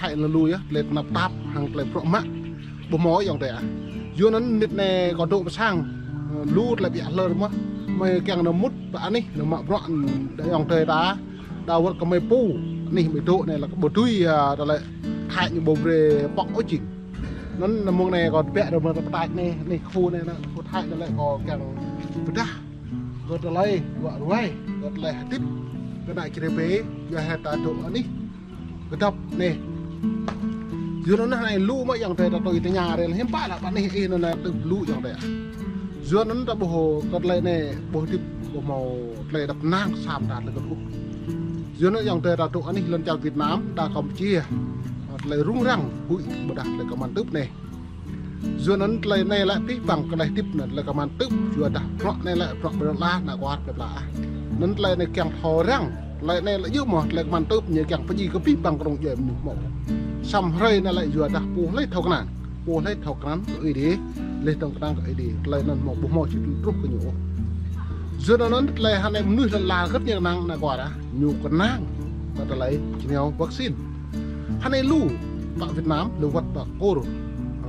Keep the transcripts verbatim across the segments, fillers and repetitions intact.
Hai lơ lu yơh, tơlơi tơnap tap, hăng tơlơi bruă mă. Ƀu hmâo ayŏng adơi ah. Yua anŭn mơnit anai kâo dŏ pơ sang, lu tơlơi ƀiă hlơr mơ̆n. Mơi kiăng nao mŭt pơ anih, nao mă bruă, đa ayŏng adơi ta. Đa wơ̆t kơ mơi pô, anih mơi dŏ anai lĕ kơ ƀu dưi, a, tơlơi Thái ñu ƀu brơi pŏk ôh jing. Anŭn mơ̆ng anai kâo tơbiă rơmơ tơpơtač anai, anih khu anai, anŭn khu Thái anai lĕ kâo kiăng pơdah kơ tơlơi ruă ruai, kơ tơlơi hơdip kơ ană Jrai bê, yua hơtai ta dŏ anih kơdŏp anai. Yua anŭn anai lu mơ̆n ayŏng adơi ta tui tơña rel hiư̆m pă lă pơ anih ih anŭn anai tŭ lu ayŏng adơi. Yua anŭn ta ƀuh kơ tơlơi anai ƀu hơdip ƀu hmâo tơlơi dăp năng sam ta tơlơi kơdŭ. Yua anŭn ayŏng adơi ta dŏ anih lŏn čar Việt Nam, đa Campuchia, tơlơi rŭng răng huĭ ƀôdah tơlơi kơman tŭp anai. Yua anŭn tơlơi anai lĕ abih bang tơlơi hơdip anŭn tơlơi kơman tŭp, yua dah bruă anai lĕ bruă ƀơi lŏn ala ană kuar plơi pla ah. Anŭn tơlơi anai kiăng thâo răng, tơlơi anai lĕ yua mơ̆n tơlơi kơman tŭp ñu kiăng pơjing kơ abih bang kơnung djuai mơnuih hmâo. Samơ̆ hrơi anai lĕ yua dah pô hlơi thâo kơnang, pô hlơi thâo kơnang kơ Ơi Adai, laih dơ̆ng kơnang kơ Ơi Adai, tơlơi anŭn hmâo ƀu hmâo či truh kơ ñu ôh. Yua anŭn tơlơi hơnai mơnuih lŏn ala hơget ñu kơnang ană kuar ah, ñu kơnang kơ tơlơi jơnio vaccine. Hơnai lu pơ Việt Nam, lu wơ̆t pơ Kur,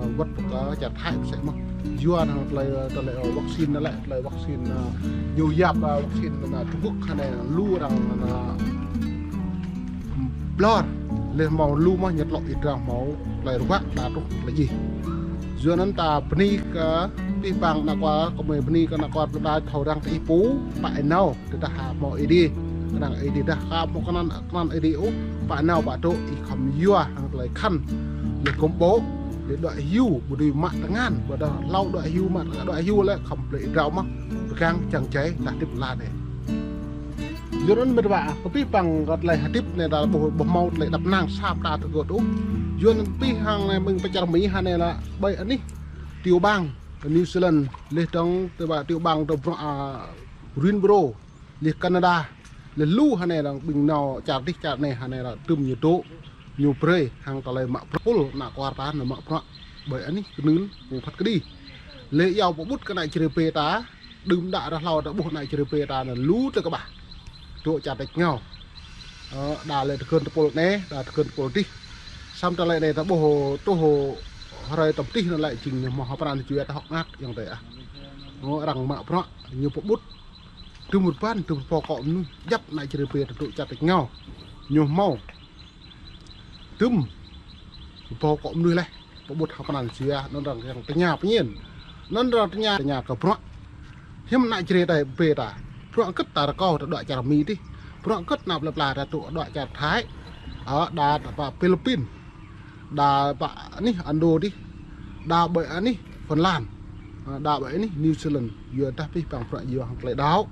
ơ, wơ̆t pơ čar Thái pơsĕ mơ̆n. Yua anŭn tơlơi, tơlơi, ơ, vaccine anŭn lĕ, tơlơi vaccine, ơ, ñu yap, ơ, vaccine anŭn Trung Quốc hơnai lu arăng anŭn, ơ, ƀlŏr, laih hmâo lu mơ̆n ñu tlŏ ih drao hmâo tơlơi ruă đa truh tơlơi djai. Yua anŭn ta bơni kơ abih bang ană kuar, kơ mơi bơni kơ ană kuar plơi pla thâo răng tơ ih pô, pă ih nao. Tơdah hă hmâo Ơi Adai, kơnang Ơi Adai dah hă hmâo kơnang, kơnang Ơi Adai ôh, pă nao pă dŏ ih khŏm yua hăng tơlơi khăn. Laih gum ƀô̆, laih đuaĭ hyu, ƀu dưi mă tơngan, ƀôdah hlâo đuaĭ hyu mă tơngan đuaĭ hyu lĕ khŏm plơi ih drao mơ̆n, pơgang čang jai, tah hơdip lăn anai. Yua anŭn mĕt wa, kơ abih bang kơ tơlơi hơdip anai ta ƀu, ƀu hmâo tơlơi dăp năng sam ta tơgơt ôh. Yua anŭn abih hăng anai mơ̆ng pơ čar Mi hơnai lĕ ƀơi anih tiểu bang New Zealand, laih dơ̆ng tơ ƀa tiểu bang tơ bruă, a, Greensboro, laih Canada, laih lu hơnai arăng ƀing nao čar dih čar anai hơnai arăng tŭm ñu dŏ, ñu brơi hăng tơlơi mă bruă pul ană kuar ta nao mă bruă ƀơi anih kơnưl pô phat kơđi. Laih iâu pơƀut kơ ană Jrai bê ta, đưm đă ră hlâo ta ƀuh ană Jrai bê ta anŭn lu tơ kơƀah. Dŏ čar tač rơngiao. Ơ, đa lĕ tơgơ̆n tơpul anai, đa tơgơ̆n tơpul dih. Samơ̆ tơlơi anai ta ƀuh truh hrơi tơm dih anŭn lĕ jing ñu hmâo hơpran jua ta hŏk ngă ayŏng adơi ah. Ơ, arăng mă bruă ñu pơƀut. Tơm rơbăn, tơm rơbâo akŏ mơnuih, djăp ană Jrai bê ta dŏ čar tač rơngiao. Ñu hmâo tơm rơbâo akŏ mơnuih laih, pơƀut hơpran jua, anŭn arăng kiăng tơña pơñen. Anŭn arăng tơña, tơña kơ bruă. Hiư̆m ană Jrai ta bê ta. Bruă hơget ta rơkâo ta đuaĭ čar Mi dih. Bruă hơget ană plơi pla ta dŏ đuaĭ čar Thái. Ơ, đa ta pơ Philippin. Đa pơ anih Ấn Độ dih. Đa ƀơi anih Phần Lan. Ơ, đa ƀơi anih New Zealand. Yua dah abih bang bruă yua hăng tơlơi đaŏ.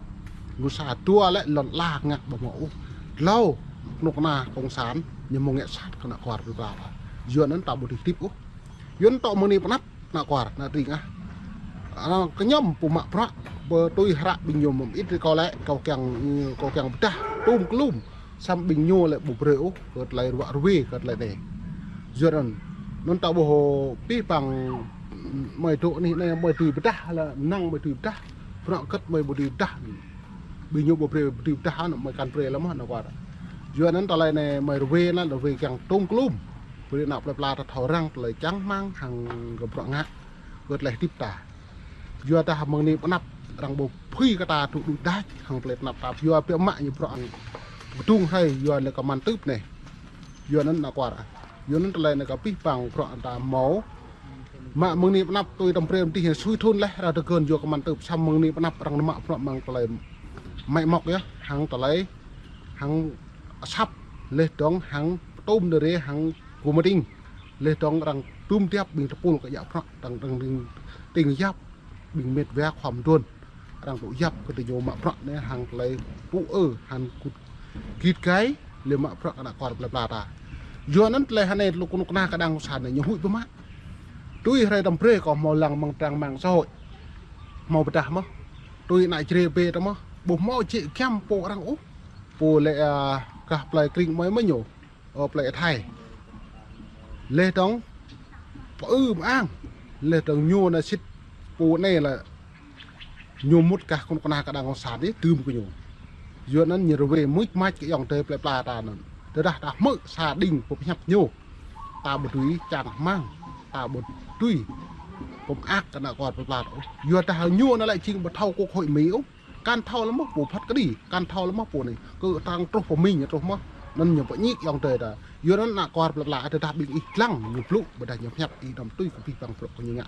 Ñu sa dua lĕ lŏn ala ngă ƀu hmâo ôh. Hlâo kơnuk kơna cộng sản, ñu hmâo ngă sat kơ ană kuar plơi pla. Yua anŭn ta ƀu dưi hơdip ôh. Yua anŭn tŏ mơ̆ng anai pơ anăp ană kuar, ană tring ah. Anŭn kơ ñu pô mă bruă, pơtui hră ƀing ñu mơ̆m ih rơkâo lĕ, kâo kiăng, kâo kiăng pơdah, tŭm klum. Samơ̆ ƀing ñu lĕ ƀu brơi ôh, kơ tơlơi ruă ruai, kơ tơlơi anai. Yua anŭn, anŭn ta ƀuh abih bang mơi dŏ anih anai, mơi dưi pơdah, lĕ năng mơi dưi pơdah. Bruă hơget mơi ƀu dưi pơdah. Ƀing ñu ƀu brơi ƀu dưi pơdah anŭn mơi kăn brơi lăm mơ̆n ană kuar. Yua anŭn tơlơi anai mơi ruai anŭn ruai kiăng tŭm klum. Brơi ană plơi pla ta thâo răng tơlơi čang rơmang hăng kơ bruă ngă. Kơ tơlơi hơdip ta. Yua dah mơ̆ng anai pơ anăp arăng ƀu phui kơ ta tŭ đuaĭ đač hăng tơlơi tơnap tap. Yua biă mă ñu bruă kơdung hrơi yua anai kơman tŭp anai. Yua anŭn ană kuar. Yua anŭn tơlơi anai kơ abih bang bruă ta hmâo. Mă mơ̆ng anai pơ anăp tui tơm brơi mơ̆ng dih sui thun laih arăng tơgơ̆n yua kơman tŭp samơ̆ mơ̆ng anai pơ anăp arăng mă bruă mơ̆ng tơlơi mă mŏk yơh, hăng tơlơi, hăng asăp, laih dơ̆ng hăng tŭm nơre hăng kơmơting, laih dơ̆ng arăng tŭm tiap ƀing tơpul kơ yă bruă, arăng, arăng tring, tring yap, ƀing mĕt wa khua mơduôn. Arăng tŭ yap kơ tơ ñu mă bruă anai hăng tơlơi pŭ ư, hăng kŭt git gai, lĕ mă bruă kơ ană kuar plơi pla ta. Yua anŭn tơlơi hơnai lu kơnuk kơna kơđang kơsan anai ñu huĭ biă mă. Tui hrơi tơm brơi kâo hmâo lăng mơ̆ng trang mạng xã hội. Hmâo pơdah mơ̆n. Tui ană Jrai bê ta mơ̆n. Ƀu hmâo jĕ giăm pô arăng ôh. Pô lĕ, a, gah plơi Kring Mơi mơ̆n ñu. Ơ, plơi Thái. Laih dơ̆ng pơ ư mơang. Laih dơ̆ng ñu anai sĭt pô anai lĕ ñu mŭt gah kơnuk kơna kơđang kơsan dih tŭm kơ ñu. Yua anŭn ñu ruai mưč mač kơ ayŏng adơi plơi pla ta anŭn. Tơdah ta hmư̆ sa đing pơhiăp ñu. ta ƀu dưi čang rơmang, ta ƀu dưi pơmơak kơ ană kuar plơi pla ôh. Yua dah ñu anŭn lĕ jing ƀu thâo kơ hội Mỹ ôh. Kăn thâo lĕ mơ̆ pô phat kơđi, kăn thâo lĕ mơ̆ pô anai. Kơ tơdang truh pơ Mi ñu truh mơ̆. Anŭn ñu pơñik ayŏng adơi ta. Yua anŭn ană kuar plơi pla tơdah ƀing ih lăng ñu blŭ, ƀôdah ñu hiăp ih đăm tui kơ abih bang bruă kơ ñu ngă.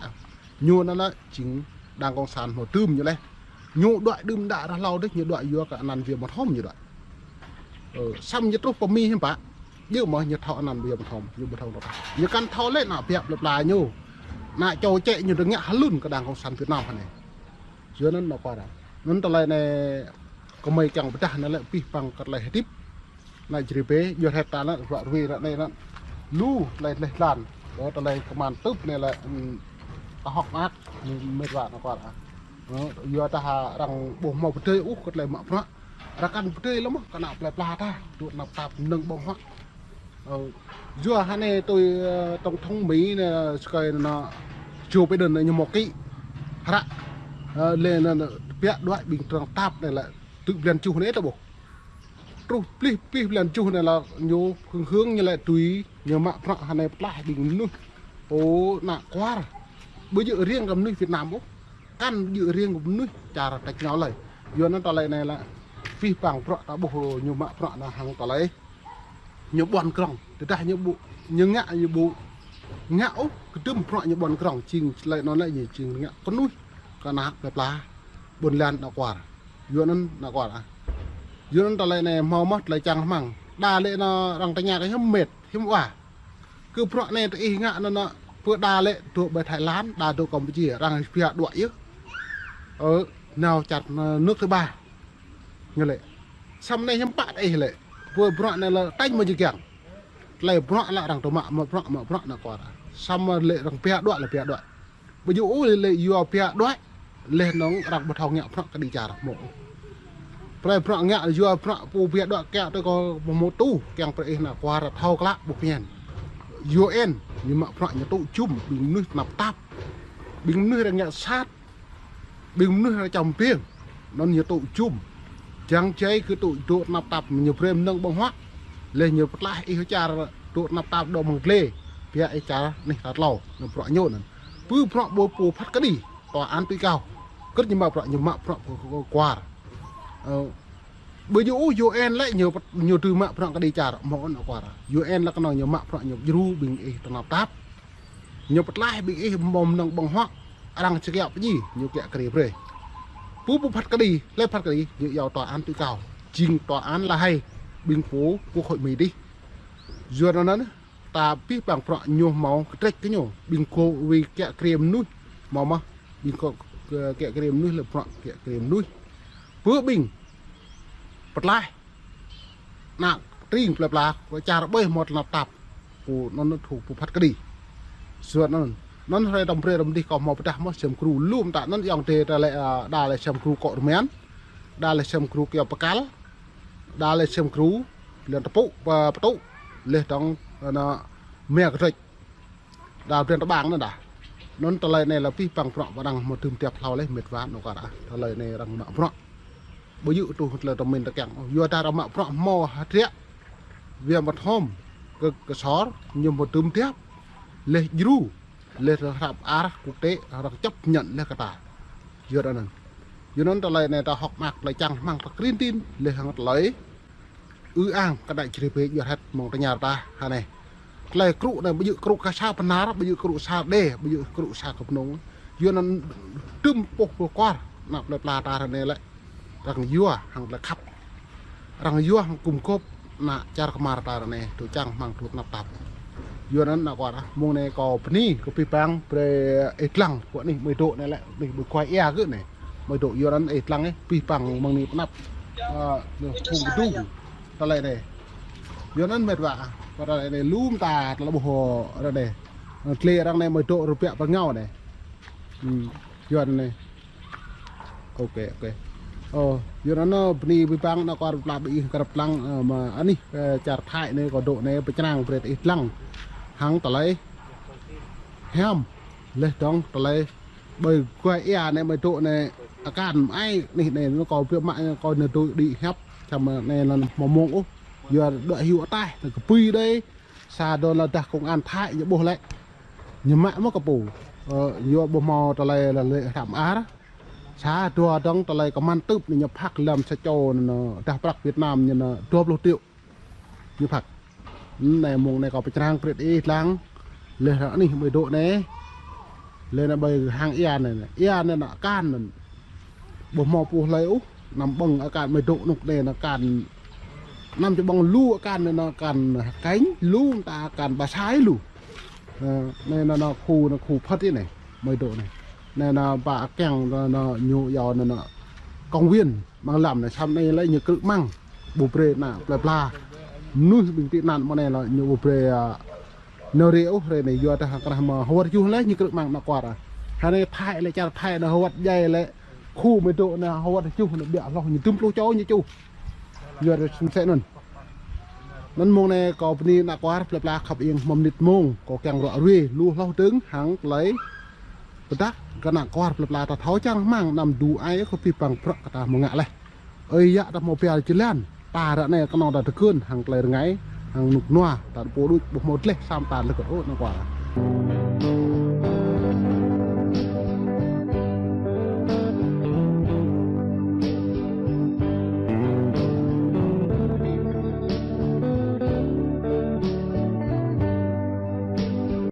Ñu anŭn lĕ jing đảng cộng sản hmâo dưm ñu leh. Ñu đuaĭ đưm đă ră hlâo dih, ñu đuaĭ yua kơ anăn Wir Mithom ñu đuaĭ. Ơ, samơ̆ ñu truh pơ Mi hiư̆m pă. Djơ̆ mơ̆ ñu thâo anăn Wir Mithom, ñu ƀu thâo tơdah. Ñu kăn thâo lĕ ană biă plơi pla ñu. Ană čô čĕ ñu dơ̆ng ngă hlŭn kơ đảng cộng sản Việt Nam hơnai. Yua anŭn ană kuar. Anŭn tơlơi anai kơmơi kiăng pơdah anŭn lĕ abih bang kơ tơlơi hơdip. Anai jri bê, yua hĕt ta anŭn, ruă rui ră anai anŭn. Lu tơlơi leh lan. Yua tơlơi kơman tŭp anai lĕ, ưm, ta hŏk mơak, mĕt wa ană kuar ah. Ơ, yua dah arăng ƀu hmâo pơdơi ôh kơ tơlơi mă bruă. Arăng kăn pơdơi lĕ mơ̆ kơ ană plơi pla ta, dŏ tơnap tap mơnơ̆ng ƀơ̆ng huă. Ơ, yua hơnai tui, ơ, tổng thống Mỹ anai, sơkơi anŭn, Joe Biden anai ñu hmâo kĭ. Hră, ơ, lĕ anŭn, anŭn, biă đuaĭ ƀing tơnap tap anai lĕ, tŭ blan tơjuh anai ta ƀuh. Truh plih, plih blan tơjuh anai lĕ ñu hưng hưng ñu lĕ tui ñu mă bruă hơnai pơtlaih ƀing mơnuih. Ơ, ană kuar. Ƀu djơ̆ riêng kơ mơnuih Việt Nam ôh. Kăn djơ̆ riêng kơ mơnuih čar tač ñu lơi. Yua anŭn tơlơi anai lĕ abih bang bruă ta ƀuh ñu mă bruă anŭn hăng tơlơi ñu ƀuăn krŏng. Tơdah ñu ƀu, ñu ngă ñu ƀu ngă ôh, kơdơ̆m bruă ñu ƀuăn krŏng, jing tơlơi anŭn lĕ ñu jing ngă kơnuih kơ ană plơi pla ƀôn lan ană kuar. Yua anŭn ană kuar ah. Yua anŭn tơlơi anai hmâo mơ̆ tơlơi čang rơmang. Đa lĕ anŭn arăng tơña kơ hiư̆m mĕt, hiư̆m wa. Kơ bruă anai tơ ih ngă anŭn anŭn, pơ đa lĕ dŏ ƀơi Thái Lan, đa dŏ Campuchia, arăng biă đuaĭ yơh. Ơ, nao čar, ơ, nước thứ ba. Ñu lĕ. Samơ̆ anai hiư̆m pă tơ ih lĕ. Pơ bruă anai lĕ tañ mơ̆ jơgiăng. Tơlơi bruă lĕ arăng dŏ mă, mă bruă, mă bruă ană kuar. Samơ̆ lĕ arăng biă đuaĭ lĕ biă đuaĭ. Ƀu djơ̆ ôh lĕ, lĕ yua biă đuaĭ, leh anŭn arăng ƀu thâo ngă bruă kơđi čar mơ̆. Plơi bruă ngă yua bruă pô biă đuaĭ kiăng tui kơ mơ̆ mơ̆ tŭ, kiăng brơi ih ană kuar thâo klă ƀu phiăn. U N ñu mă bruă ñu tŭ jum, ƀing mơnuih tơnap tap. Ƀing mơnuih arăng ngă sat. Ƀing mơnuih arăng čăm ƀing. Anŭn ñu tŭ jum. Jang jai kơ tŭ dŏ tơnap tap ñu brơi mơnơ̆ng ƀơ̆ng huă. Leh ñu pơtlaih ih čar dŏ tơnap tap dŏ mơ̆ng glê. Biă ih čar anih ta tlâo. Anŭn bruă ñu anŭn. Pơ bruă ƀu pô phat kơđi, tòa án tối cao. Kơ̆t ñu mă bruă, ñu mă bruă kơ, kơ, kơ kuar. Ơ, ƀu djơ̆ ôh U N lĕ ñu, ñu tŭ mă bruă kơđi čar, mơ̆ anŭn kuar. U N lĕ kơnơ̆ng ñu mă bruă ñu djru ƀing ih tơnap tap. Ñu pơtlaih ƀing ih mơ̆ng mơnơ̆ng ƀơ̆ng huă. Arăng čơkiă pơjing, ñu kiă kriê brơi. Pơ pô phat kơđi, lĕ phat kơđi, ñu iâu tòa án tối cao. Jing tòa án lăi hai, ƀing pô quốc hội Mỹ dih. Yua anŭn, ta abih bang bruă ñu hmâo kơtrĕč kơ ñu. Ƀing kơ wĭ kiă kriê mơnuih. Hmâo mơ̆. Ƀing kơ, kơ kiă kriê mơnuih lĕ bruă kiă kriê mơnuih. Pơ ƀing pơtlaih. Ană tring plơi pla, kơ čar ƀơi hmâo tơnap tap. Kơ anŭn thâo pô phat kơđi. Yua anŭn. Anŭn hrơi tơm brơi răm dih kâo hmâo pơdah mơ̆ sem kru lŭm ta anŭn ayŏng adơi ta lĕ, a, đa lĕ sem kru kŏ rơmen. Đa lĕ sem kru kiao pơkăl. Đa lĕ sem kru, lĕ tơpŭ, pơ-, pơtŭ, leh dŏng, ană, mia kơtrĕč. Đa bren tơƀang anŭn đa. Anŭn tơlơi anai lĕ abih bang bruă arăng mă tŭm tiap hlâo leh mĕt wa ană kuar ah. Tơlơi anai arăng mă bruă. Ƀu djơ̆ tŭ tơlơi tơmĕn tơkiăng. Yua dah arăng mă bruă hmâo hơdră. Wir Mithom kơ, kơ sor, ñu mă tŭm tiap. Leh djru. Leh hrăp ar quốc tế, arăng chấp nhận leh kơ ta. Yua anŭn. Yua anŭn tơlơi anai ta hŏk mơak tơlơi čang rơmang ta krin tin, leh hăng tơlơi ư ang kơ đai čri bê yua hĕt mơ̆ng tơña ta hơnai. Tơlơi krŭ anai ƀu djơ̆ krŭ kơ sa Bơnar, ƀu djơ̆ krŭ sa Đê, ƀu djơ̆ krŭ sa Kơpnông. Yua anŭn tŭm pô pơkuar, ană plơi pla ta hơnai lĕ. Arăng yua hăng tơlơi khăp. Arăng yua hăng kŭm kŏp ană čar kơmar ta ră anai, tŭ čang rơmang tŭ tơnap tap. Yua anŭn ană kuar ah, mơ̆ng anai kâo bơni kơ abih bang brơi ih lăng, pơ anih mơi dŏ anai lĕ, anih ƀu kuai ia gơ̆ anai. Mơi dŏ yua anŭn ih lăng ih, abih bang mơ̆ng anai pơnăp. Ơ, anai phung kơdung. Tơlơi anai. Yua anŭn mĕt wa ah, pơ tơlơi anai lŭm ta, tơlơi ƀuh ră anai. Glê arăng anai mơi dŏ rơbiă pơngao anai. Hmm, yua anŭn anai. Ôkê, ôkê. Ơ, yua anŭn bơni abih bang ană kuar pla ƀing ih kơrăp lăng, ơ, mă anih, ơ, čar Thái anai kâo dŏ anai pơčrang brơi ih lăng. Hăng tơlơi hiam. Leh dŏng tơlơi ƀơi kuai ia anai mơi dŏ anai akan ai anih anai anŭn kâo biă mă kâo anai dŏ đĭ hiăp. Samơ̆ anai anŭn hmâo mơ̆ng ôh. Yua đuaĭ hyu ataih, anai kơpui đơi. Sa dŏ lŏ dah công an Thái ñu ƀuh lĕ. Ñu mă mơ̆ kơ pô. Ơ, yua ƀuh hmâo tơlơi lĕ lĕ hrăm ar. Sa dua dŏng tơlơi kơman tưp anai ñu phak lăm sa čô anŭn dah prăk Việt Nam ñu anŭn dua pluh triệu. Ñu phak. Anai mơ̆ng anai kâo pơčrang prit ih lăng. Lĕ ră anih mơi dŏ anai. Lĕ anai ƀơi hang ia anai. Ia anai anŭn akan anŭn. Ƀuh hmâo pô hlơi ôh. Anăm ƀơ̆ng akan mơi dŏ anŭn anai anŭn akan. Anăm či ƀơ̆ng lu akan anŭn anŭn akan keng, lu mơta akan ba sai lu. Ơ, anai anŭn anŭn khu anŭn khu Phật anai. Mơi dŏ anai. Anai anŭn ba kiăng anŭn anŭn ñu yua anŭn anŭn công viên. Mơ̆ng lăm anai, samơ̆ anai lĕ ñu krư̆ mơ̆ng. Ƀu brơi anŭn plơi pla. Mơnuih ƀing tị nạn mơ̆ng anai lĕ ñu ƀu brơi, a, nao rai ôh rai anai yua dah hăng krah mơ̆ hơwơ̆t juh lĕ ñu krư̆ mơ̆ng anŭn kuar. A, hăng anai Thái lĕ čar Thái anŭn hơwơ̆t djai lĕ. Khu mơi dŏ anŭn hơwơ̆t juh anŭn biă hloh ñu dŭm pluh čô ñu čuh. Yua dah sum sĕ anŭn. Anŭn mơ̆ng anai kâo bơni anŭn kuar plơi pla khăp ieng hmâo mơnit mơ̆ng. Kâo kiăng ră ruai lu hloh dơ̆ng hăng tơlơi pơdah kơ anŭn kuar plơi pla ta thâo čang mơ̆ng anăm dŏ ai kơ pih păng prăk kơ ta mơ̆ ngă leh. Ơi yă ta hmâo pia jơlan. Ta ră anai kơnơ̆ng ta tơkơn hăng tơlơi rơngai, hăng rơnŭk rơnua, ta pô đôč ƀu hmâo dleh sam ta lơkơt ôh anŭn kuar.